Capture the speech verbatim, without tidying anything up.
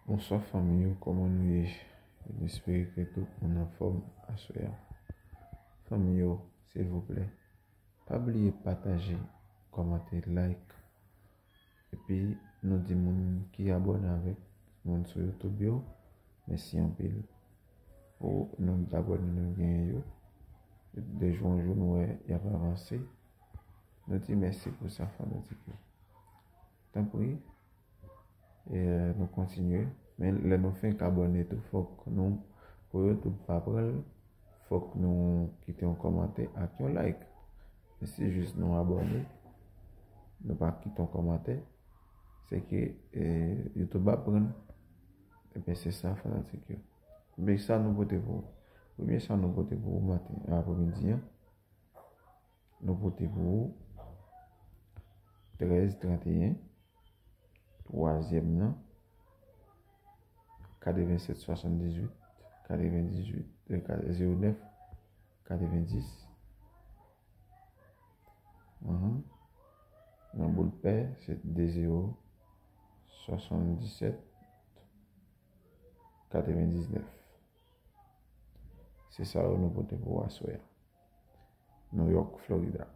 Bonswa fanmi yo, kòman nou ye? M espere ke tout moun anfòm aswè a. Fanmi yo, silvouplè, pa bliye pataje, kòmante, like. Epi nou di moun ki abòne avèk moun sou YouTube yo, mèsi anpil pou nonb abòne nou genyen yo. De jou an jou nou wè y ap avanse. Nou di mèsi pou sa, fanatik yo. Tanpri, e, nou kontinye. Men lè nou fenk abòne tou, fòk nou, pou YouTube pa pran l, fòk nou kite yon kòmantè ak yon like. Men si jis nou abòne, nou pa kite yon kòmantè, se ke, e, YouTube ap pran l. Ebyen, se sa, fanatik yo. Ebyen, sa nou pote pou ou. Premye sa nou pote pou ou maten, aprèmidi an, nou pote pou ou trèz trant e en, twazyèm nan, katrevennsèt swasanndizuit, katrevendizuit, e, ka-, zewo nèf, katrevendis. Mhm. Nan boul pè, se de zewo, swasanndisèt, katrevendiznèf. Se sa yo nou pote pou aswè a. New York, Florida.